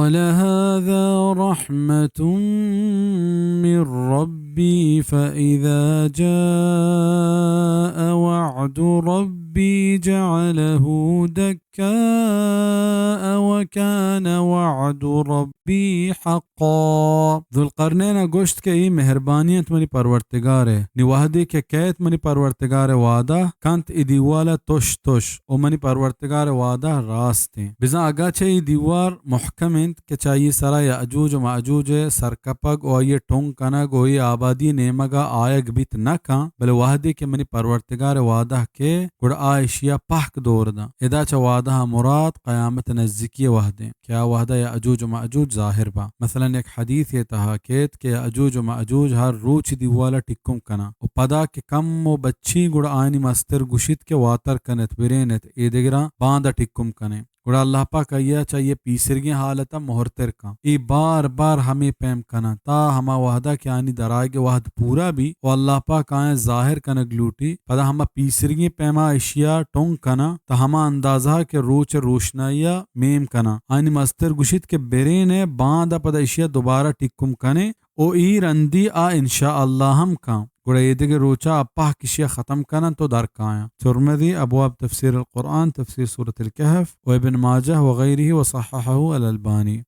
قال هذا رحمة من ربي فإذا جاء وعد ربي جعله دكاء وكان وعد ربي حقا۔ ذوالقرنین ءَ گوشت کہ اے مہربانی اِنت منی پرورتگار ءِ، نی وہدے کہ کئیت منی پرورتگار ءِ وعدہ کنت اے دیوال ءَ تش تش، او منی پرورتگار ءِ وعدہ راست اِنت۔ بزاں اگاں چہ اے دیوار محکم اِنت کہ چہ آئی ءِ سرا یأجوج و مأجوج ءِ سرکپگ و آئی ءِ ٹنگ کنگ و اے آبادی ءِ نیمگ ءَ آیگ بیت نہ کن، بلے وہدے کہ منی پرورتگار ءِ وعدہ کئے، گڑا آ اشی ءَ پہک دور داں۔ ادا چہ وعدہ ءَ مراد قیامت ءِ نزیکی ءِ وہد اِنت کہ آ وہد ءَ یأجوج و مأجوج ظاہر باں۔ مثلاً یک حدیثے ءِ تہا کیت کہ یأجوج و مأجوج ہر روچ دیوال ءَ ٹکم کناں و پدا کہ کم و بچی گڑا آیانی مستر گوشیت کہ واتر کن ات، برین ات، اے دگراں باندا ٹکم کنیں۔ گڑا اللہ پاک آئی ءَ چہ آئی ءِ پیسرگیں حالت ءَ مہرتر کن۔ اے بار بار ہمے پیم کناں تا ہما وہد ءَ کہ آیانی درآیگ ءِ وہد پورا بی و اللہ پاک آیاں ظاہر کنگ لوٹی، پدا ہما پیسرگیں پیم ءَ اشی ءَ ٹنگ کناں تا ہما اندازہ ءَ کہ روچ ءِ روشنائی ءَ میم کناں۔ آیانی مستر گوشیت کہ برین ءَ باندا پدا اشی ءَ دوبارہ ٹکم کنیں۔ او اے رندی آ انشاءاللہ ہم کن۔ گڑا اے دگہ روچا آ پہک اشی ءَ ختم کننت و در کایاں۔ ترمذی، ابواب تفسیر القرآن، تفسیر سورۃ الکہف، و ابن ماجہ و غیرہ و صححہ الالبانی۔